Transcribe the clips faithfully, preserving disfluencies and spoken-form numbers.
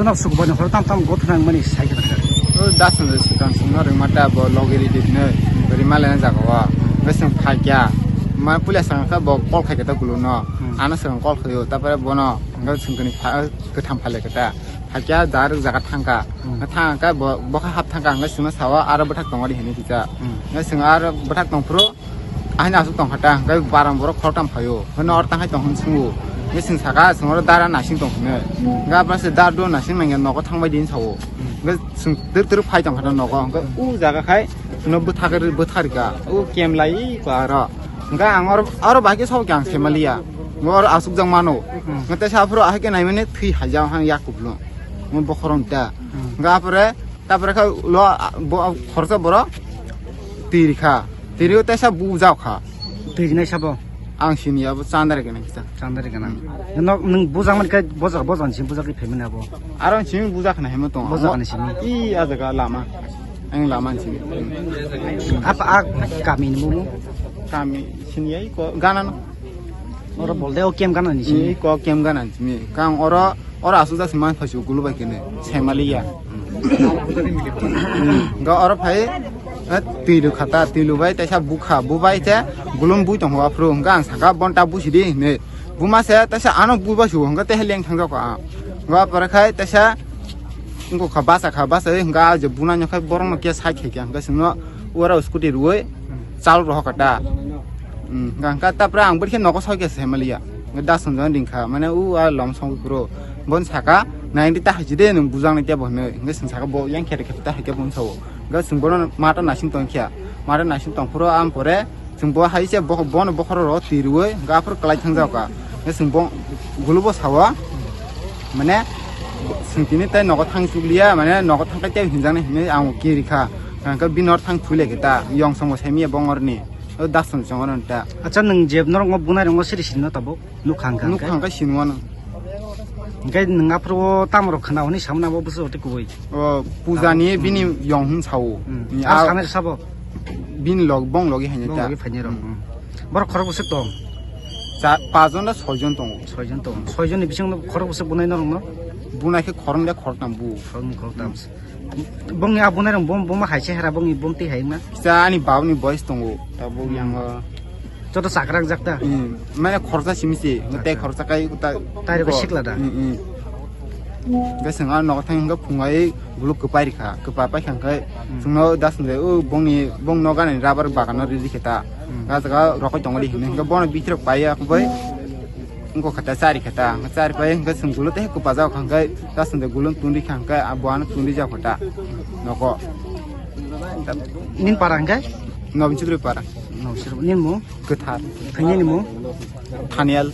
Nok sukubani horo tam tam gothna mani sai khe. O das no sikang sungno ringma ta bo logi ri dit ne. Rimale na jaga wa. Beseng phakya. Ma pulia sang kha bo kol khai kata gulu no. Hmm. Ana sang kol khayo. Tapare bono. Ngal sungkani pha-, ketham phale kata. Phakya dar jaga thangka. Hmm. Thangka bo, bo kha hap thangka. Ngal sima sawa aro bwthak tongori hini kisa. Hmm. Ngal sing aro bwthak tongphuru. Ahini asuk tong kha ta, hwnkhe baram borok khoroktham phaio. Hwno oro tang hai tong hwn swngo. Hwnkhe chwng saka, chwng oro dara nasing tong hwno. Hwnkhe apore se dar do nasing nangya nogo thang bai di hwn sao. Hwnkhe chwng twrwk twrwk phai tong kha ta nogo. Hwnkhe u jaga khai chwngno bwthak bwthak rika. U kem lai ko aro. Hwnkhe ang oro, oro bahai khe sabo khe ang se maliya. Hwnkhe oro asukjak mano. Hwnkhe teisa aphuru ahai khe naimani thwi haijak hang yak kublo. Hwnkhe bokhorok ta. Hwnkhe apore, tapore khe ulo, bo, khoroksa borok twi rikha. Twi rikha teisa bujak kha. Twi rinai sabo? Ang sini abo chandari gwnang kisa. Chandari gwnang. Nok nwng bujak man khe bojak, bojak ni simi bujak khe phaimani abo? Aro simi bujak khna himo tong. Bojak ni simi. I a jaga lama. Ang lama ni simi. Apa a kami ni mumu? Kami sini ai ko gana no. Oro bolde o kem gana ni simi. I ko kem gana ni simi. Kang oro Oro asuk jak se man phai su gulu bai kene, semali ya. Ga oro phai, eh, twi lu khata, twi lu bai teisa bukha, bu bai te gulum bui tong hwa phru, ga ang saka bon ta busi di ne. Bu ma se teisa ano bu ba su, ga te leng thang jak a. Ga pore khai teisa, ngo kha basa kha basa, ga je buna nyo khai borok no ke sai khe khe, ga singno oro scooty ruoi, chal roho kata. Hmm, hwnkha tapra ang bwrikhe nogo soi khe se maliya. Hwnkhe da swngjang ringkha, mane u a lom song phuru. Bon saka, "Naidi ta haji de nwng bujang nai tebo," hwnwi. Hwnkhe chwng saka, "Bo yang khere khe ta hai khe," bon sao. Hwnkhe chwng bono mata nasing tong khe. Mata nasing tong phuru am pore chwng bo hai se bo-, bono bokhoro ro twi rwi, hwnkhe aphuru kwlai thang jak kha. Hwnkhe chwng bo gulubo sao, mane chwng tini tai nogo thang chukliya, mane nogo thang khe tebo hinjak nai hinwi ang kiri kha. Hwnkhe bini oro thang thwi lai khe ta, yong songo sai miya bongor ni. O das song song oro ta. Acha, nwng je norok ngo bunai rongo siri sini no tabuk nuk khang khang. Nuk khang khe sini wano. Hwnkhe nwng aphuru o tamo rok khna hwnwi samna bo bwswk tei kubui. O puja ni bini yong hwn sao. Hmm. Ni a sanai sabo. Bini log bong logi hanya ta. Bong logi phanya rok. Hmm. Hmm. Borok khorok bwswk tong. Cha, pajon da soijon tongo. Soijon tong. Soijon ni bising no khorok bwswk bunai norok no. Bunai khe khorok da khorok tam bu. Khorok tam. Bongni abunai rong bom, bom hai chehra bongni bom twi hai ma. Kisa ani babni boys tongo, tabuk yango. Joto chakrak jak ta. Hmm, mane khoroksa simi se, tei khoroksa kai ta. Tai rok sikla da. Hmm, hmm. Hwnkhe chwng a nogo thang hwnkhe phungai buluk kwpai rikha, kwpai pai khang khe chwngno das hwnkhe o bongni, bong nogo ani rubber bagano ri rikhe ta. Hmm. Ga jaga rokoi tongori hwnwi hwnkhe bono bitirok pai ya bai. Wngkha khe ta chari khe ta, chari pai hwnkhe chwng gulu tei kupajak kha hwnkhe ta chwng de gulu tungri kha hwnkhe a bo ano tungri jak kha ta nogo. Nin para hwnkhe? Nobin Chudri para. Nobin Chudri, nin mung? Kwthar. Thwngya ni mung? Thaniel.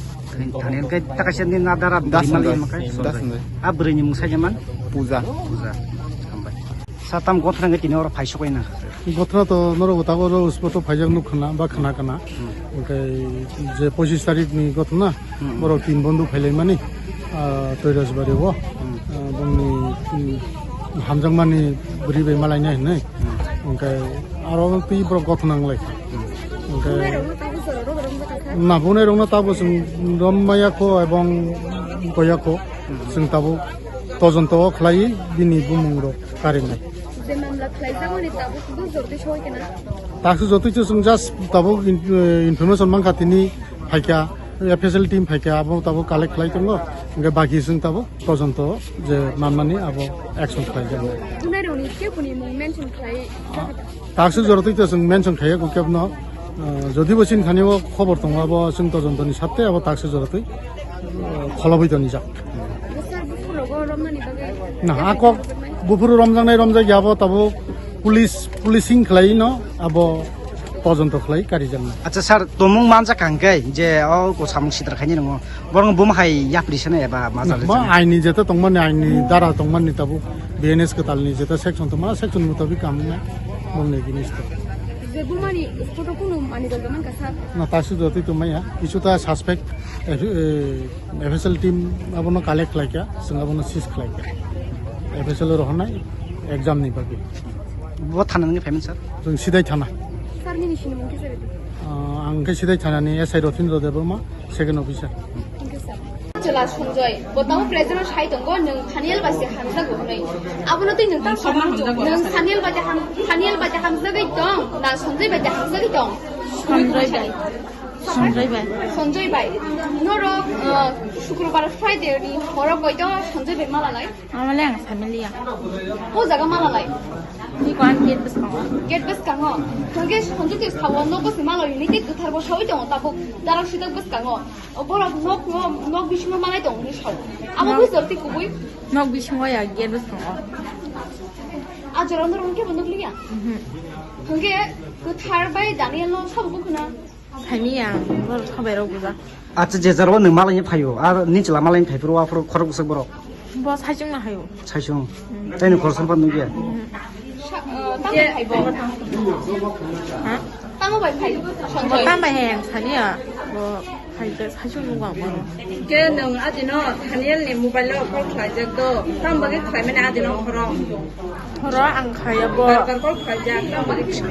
Thaniel hwnkhe ta kaisa nin adara. Das bwrwi mali hwnkhe? Makai? Das hwnkhe. A bwrwi ni mung sai man? Puja. Puja. Hambai. Sa tam gothra hwnkhe tini oro phai sokoi na. Gothra to norok bo tabuk oro spot o phaijak nuk khna ba khna kana. Hmm. Hwnkhe je pochis tarik ni gothna, hmm, borok tin bondhu phailaimani, ah, Toirasbari o. Hmm. Ah, bongni, hmm, hamjakmani bwrwi bai malaina hinwi. Hmm. Hwnkhe aro twi borok gothna wnglaikha. Hmm. Hwnkhe na bunai rokno tabuk chwng rom maya kho ebong goya kho. Hmm. Chwng tabuk tojonto o khlai bini bumung rok. Karinai. Je mamla khlaijakmani tabuk bo jordi soi kena. Taksu jotoi se chwng just tabuk in-, eh, information mankha tini phaikha, F S L team phaikha, abo tabuk collect khlai tongo. Hwnkhe baki chwng tabuk tojonto je manmani abo action khlaijaknai. Bunai rokni keboni mung mention khlai. Taksu jorotoi to chwng mention khaiya kho kebno, eh, jodi bo chini thani o khobor tongo abo chwng tojonto ni satte abo taksu jorotoi, eh, kholobwi toni jak. Sir, buphuru rogo romnani bagwi. Na, a kok buphuru romjaknai romjak ya bo tabuk police, policing khlai no abo tojonto khlai karijaknai. Acha sir, tomung manjak hwnkhe je o ko samung sitra khaini nongo. Borok bum hai yapri sene eba majal. Ma aini jeta tongmani, aini dara tongmani tabuk B N S kwtalni jeta section tongma, section mutabik kamungnai bongni jinis to. Je bumani photo kunu mani dol man kasa. Na tasu jotoi tongmaya, kisu ta suspect, eh, eh, F S L team abono collect khlaikha, chwng abono seize khlaikha. F S L rohornai exam ni bagwi. Bo thana nangni payment sir? Chwng Sidai thana. Sir nini sinimung kisa ridi. Ah, ang khe Sidai thanani S I Rotindra Debbarma, second officer. Thank you, sir. La Sanjoy, bo tamo present o sai tongo, nwng Thaniel bai se hamjago hwnwi. Abono twi nwng tamo hamjago. Nwng Thaniel bai se ham-, Thaniel bai se hamjagwi tong, na Sanjoy bai se hamjagwi tong? Sanjoy bai. Sanjoy bai. Sanjoy bai. Norok, uh, Sukrobar Friday ni horo koito Sanjoy bai mala lai? Amale ang familia. O jaga mala lai? Ni ko ang gate bwskango. Gate bwskango. Hwnkhe Sanjoy twi sawo nok bwsni mala hwnwi tei kwthar bo sawi tongo tabuk darak sidak bwskango. O borok nok, nok, nok bisingo malai tongo hinwi sao. Abo nok bujor tei kubui? Nok bisingo ya, gate bwskango. A jora norok hwnkhe bo nukliya? Mhm. Hwnkhe kwthar bai Daniel no sabo bukhuna? Saimanya, borok sabai rok buja. Acha, je jora o nwng malai phaio, ar ni chwla malai phaiphuru aphuru khorok bwswk borok? Bo saichung no haio. Saichung. Mm. Tei nwng khoroksa phan nukya? Mhm. Sa-, uh, tamo bai phai bo? Ha? Tamo bai phai? Bo Sanjoy. Tamo bai hai ang sani ya. Bo hai ke saichung nung ang bo. Ke nwng adino Daniel ni mobile o call khlaijak do. Tamo bagwi khlaimani adino khorok? Khorok ang khaya bo. Bar bar call khlaijak, tamo bagwi?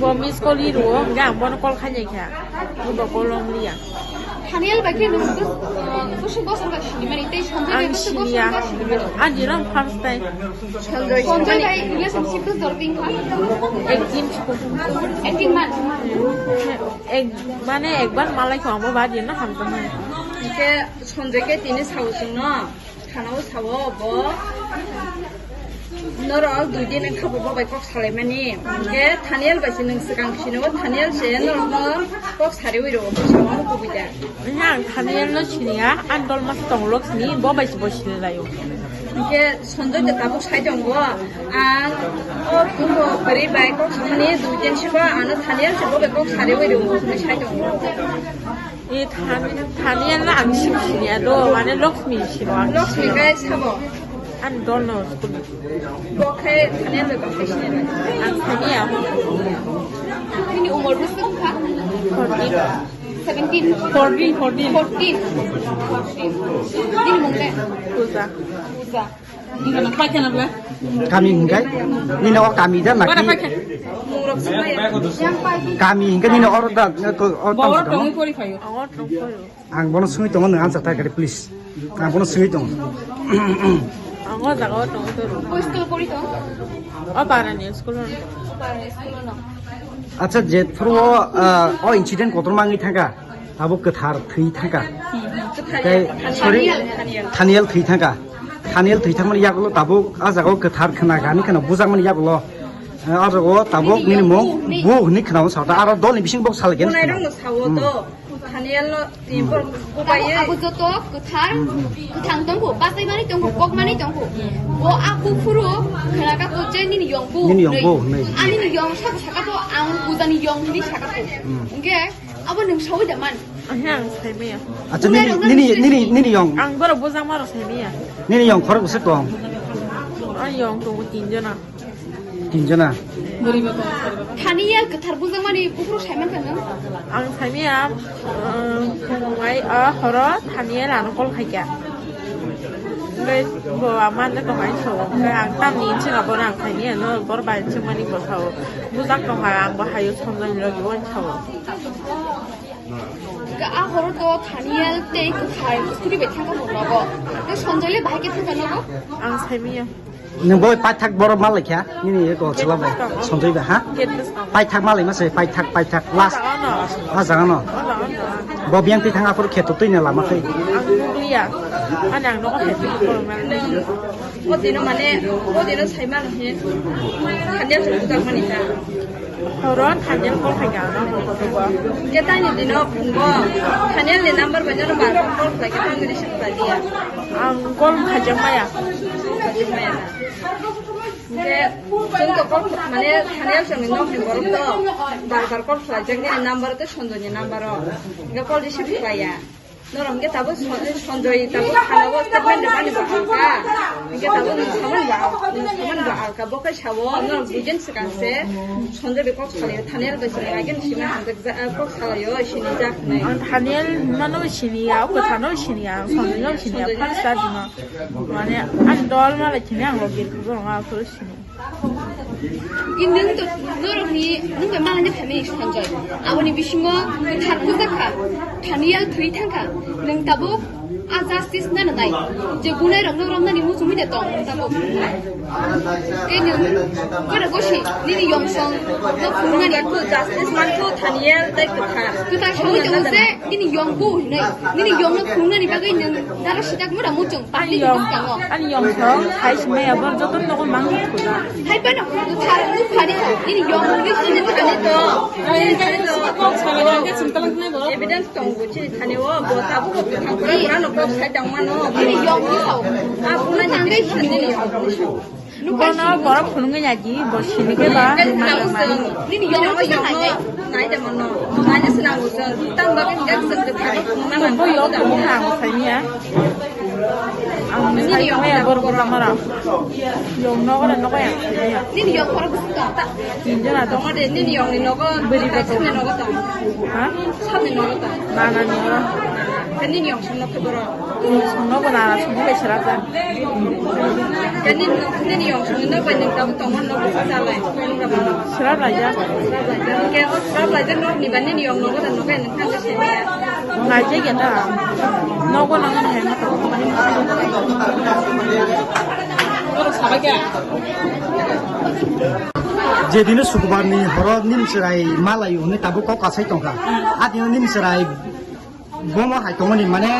Bo miss call ri rwo, hwnkhe ang bono call khainai kha. Bo call rom liya. Daniel bai khe nwng bwswk bosor ba sinimani tei Sanjoy bai bwswk bosor ba sinimani? Ang siniya. Ani rang first time. Sanjoy bai relationship bwswk dor tin kha? Ek din. Ek din man? Ek, mane ekbar malai kho amo ba din na hamjaknai. Hwnkhe Sanjoy khe tini sao chwngno. Thanao sao bo norok dui din wngkha bo bai kok salaimani. Hwnkhe Daniel bai se nwng swkang sino, Daniel se norokno kok sariwi rwo, bwskango kubui da. Ang Daniel no siniya, ang dol mas tong lok sini, bo bai se bo sini laio. Hwnkhe Sanjoy da tabuk sai tongo, ang o phungo bwrwi bai kok samani dui din sigo ano Daniel se bo bai kok sariwi rwo, sai tongo. E Than-, Thaniel no ang sim siniya do, mane Lakshmi sino ang. Lakshmi khe sabo? Ang dono school. Bo khe Thaniel bai bwsai siniya. Ang siniya. Nini umor bwswk kha? Fourteen. Seventeen. Fourteen, fourteen. Fourteen. Nini mung le? Puja. Puja. Kami hingkai? Nini o kami da naki? Kami hingkai nini oro da, ko, o tong tong. Ang bono sungwi tongo, nwng answer thai kari, please. Ang bono sungwi tongo. Ang o jaga o tongo to. O school pori tong? O para ni school no. Para ni school no. Acha, je phuru o, ah, o incident kotor mangi thangka. Tabuk kwthar thwi thangka. Tei, sorry, Thaniel, Thaniel. Thaniel thwi thangka. Thaniel thwi thangmani yagulo tabuk a jaga o kwthar khna gani khna bujakmani yagulo, eh, a jaga o tabuk nini mung bu hwnwi khna o sata aro dol ni bising bok salai gani khna. Thaniel no twi bor bubai. Abo joto kwthar, kwthang tongo, basaimani tongo, kokmani tongo. Bo a buphuru khna ka to je nini yong bu. Nini yong bu hwnwi. Ani ni yong saka saka to ang pujani yong hwnwi saka to. Hwnkhe Abo nwng sawi da man? Ahe, ang saimaya. Acha, nini, nini, nini, nini yong? Ang borok bujang maro saimaya. Nini yong khorok bwswk tong? Ang yong tongo tin jona. Tin jona? Thani ya kwthar bujang mani bukhro saiman kha nwng? Ang saimaya, um, phungai, ah, horo Thani ya ano call khaikha. Hwnkhe bo ama no tong ai sao. Hwnkhe ang tamni hinwi swngo bono ang saimaya no, bor bai hinwi swngmani bo sao. Bujak tongkha ang bo hayo Sanjoy ni logi o hinwi sao. Hwnkhe a horo to Thaniel tei kwthar scooty bai thangkha bo nogo. Tei Sanjoy le bahai khe thangkha nogo? Ang saimaya. Nwng bo paithak borok ma laikha, nini eko chwla bai, Sanjoy bai, ha? Gate bwskango. Paithak ma laima se, paithak, paithak, last. O jaga no. O jaga no. O jaga no. Bo biyang twi thang aphuru kheto twi na lama twi. Ang nukliya. Ani ang nogo kheto twi. O dino mane, o dino saimano he. Thaniel se bujak mani ta. Horo Thaniel call khaikha ano. Hwnkhe taini dino phungo Thaniel ni number bai nono bar bar call khlaikha, tamo receive khlaiya. Ang call khaijak maya. Khaijak maya. Hwnkhe chwng to call khlai-, mane Thaniel chwngni nokni borok to bar bar call khlaijak nini number tei Sanjoy ni number o. Hwnkhe call receive khlaiya. Norok hwnkhe tabuk Son-, Sanjoy tabuk thana o statement rwmani bo alka. Hwnkhe tabuk nwng samani bo al-, nwng samani bo alka. Bo khe sao norok duijon swkang se Sanjoy bai kok salaio, Thaniel bai sini agini simi hamjak ja-, kok salaio, sini jak nai. Ang Thaniel mano sini ya, o kwthar no sini ya, ang Sanjoy no sini ya, first time no. Mane ang dol malai sini ang logi rwng a phuru sini. I nwng to, norokni, nwng bai malai na phaimani Sanjoy. Aboni bisingo kwthar bujak kha, Thaniel thwi thang kha. Nwng tabuk A justice na nai. Je gunai rok no romna ni muchung mi de tong. Tei nwng, kore gosi, nini yong song, no phunuknani. Justice manthu Thaniel tei kwthar. Kwthar songwi tongo je, nini yong bu hinwi, nini yong no phunuknani bagwi nwng daro sitak mura muchung, public ni bwskango. Ani yong song, hai simi abo joto nogo mang khuda. Hai phano kwthar, kwthar, nini yong no sini thani to. Evidence tongo chini thani o, bo tabuk kwthang pura pura no kok sai tong mano. Nini yong ni sao. A pura ni thani ni. Bono borok phunuknai ya di, bo sini khe ba. Nini yong no nai de mano. Nai de sinang bo song. Tang ba kan jak song de thani. Bo yong bo ha, bo sai ni ya. Ang sai ni ya, bor bor mara. Yong nogo da nogo ya. Nini yong pora busu ta. Tinjana to. Nogo de, nini yong ni nogo. Beri ba to. Samni nogo to. Ha? Samni nogo to. Nana ni nogo. Ke nini yong song no khoboro. Yong song nogo nana song ni be sera ta. Ke nini, nini yong song no ba ni ta to mon nogo sa lai. Sera lai ya. Ke sera lai de no ni ba nini yong nogo da nogo ni kan de se ya. Ngai je ya ta. Nogo nang ni hai ma to. Jedino sukubar ni horo nim chwrai malai hwnwi tabuk kok kasai tongkha. Adino nim chwrai bomo hai tongmani mane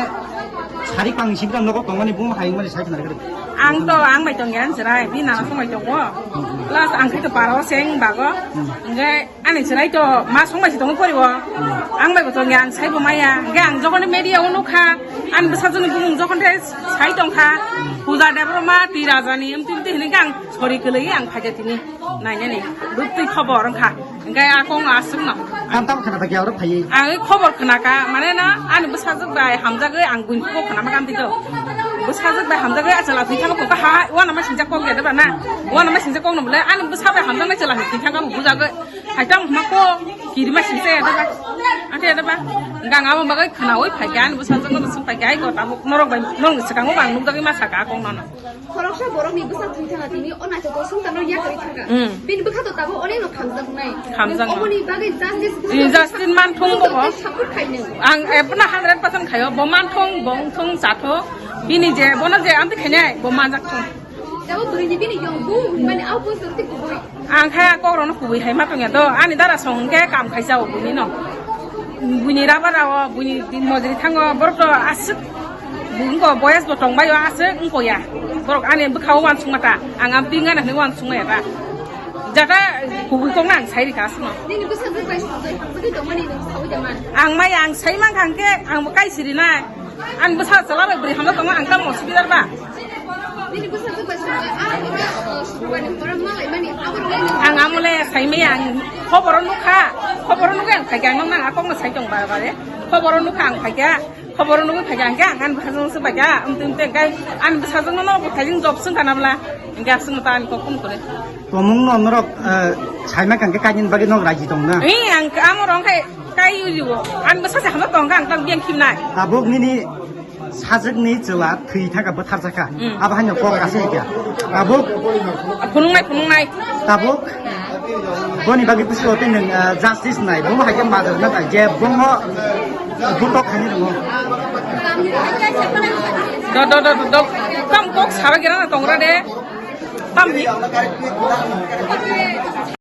sari pang sibra nogo tongmani bomo hai mani sai khna rikri. Ang to ang bai tongya ang chwrai, bini nana song bai tongo. Plus ang khe to paro seng bago. Hwnkhe ani chwrai to ma song bai se tongwi poriwo. Ang bai bo tongya, ang sai bo maya. Hwnkhe ang jokhon media o nukha, ani bwsajwkni bumung jokhon tei sai tongkha, Puja Debbarma, Twi Rajani, emti emti hinwi khe ang sori kwlwi ang phaikha tini. Nainani, rwktwi khobor wngkha. Hwnkhe a kok no aswkno. Ang tamo khna paikha oro phaiwi. Ang khobor khnakha, mane na, ani bwsajwk bai hamjagwi ang buini kok khnama kantwi do. Bwsajwk bai hamjagwi a chwla thwi thangma kok ha, uanama singjak kok ya deba na. Uanama singjak kok no bole, ani bwsa bai hamjaknai chwla thwi thangma bujagwi. Hai tamo hwnma kok, kirima singsa ya deba. Ante ya deba. Hwnkhe ang abo bagwi khnawi phaikha, ani bwsajwk no swng phaikha, ai kok tabuk norok bai, norok swkango bang nukjagwi ma sakha a kok no. Khoroksa borokni bwsa thwi thangna tini o naithotok swngcharno yakarwi thangkha. Hmm. Bini bwkha to tabuk onekno khamjaknai. Khamjaknai. Nwng oboni bagwi justice Justin manthung bo bo. Support khainw. Ang epna hundred percent khaio, bo manthung, bo wngthung, chathung. Bini je, bono je amtwi khainai, bo manjak thung. Tabuk bwrwini bini yong bu hinmani au poster twi kubui. Ang khe a kokrokno kubui hai ma tongya do, ani dara song hwnkhe kam khaisa o buini no. Buini raba rao, buini din mojri thango, borok to aswk, buini ko boyas bo tongbai o aswk wngko ya. Borok ani bwkha o uansukma ta, ang am pingana hinwi uansukma ya ta. Jata kubui kok na ang sai rikha aswkno. Nini bwsajwk bai songwi tongmani nwng saui da man. Ang mai ang sai mankha hwnkhe ang bo kai sirinai. Ani bwsa chwla bai bwrwi hamjak tongo, ang tamo osubidar ba? Nini bwsa chwla bai songwi, ah, oro, oh, sukubarni horo malaimani, abo rwgwi nwng. Ang amole saimaya, ang khoboro nukha, khoboro nukha ang phaikha, ang nokna ang kokno sai tong ba bare. Khoboro nukha ang phaikha, khoboro nukha phaikha, ang khe ang ani bwsajwkno swbaikha, amtwi amtwi ang khe ani bwsajwkno no bwthaijwng job swngkha na bwla, ang khe aswkno ta ani kok phone kwrwi. Tomung no norok, eh, saima kang khe kainwini bagwi nok raji tong na? Ee, ang amo rong khai kai uri o. Ang bwsa se hama tong kha, ang tang biang khimnai. Tabuk nini sajwk ni chwla thwi thangkha, bwthar jakha. Hmm. Abo haino kok kasi kya? Tabuk. Phunungnai, phunungnai. Tabuk. Boni bagwi bwskango tei nwng, eh, justice nai. Bomo hai khe madar na tai. Je bomo butok khani rongo. Do, do, do, do, do. Tam kok sara gira na tongra de. Tam hi.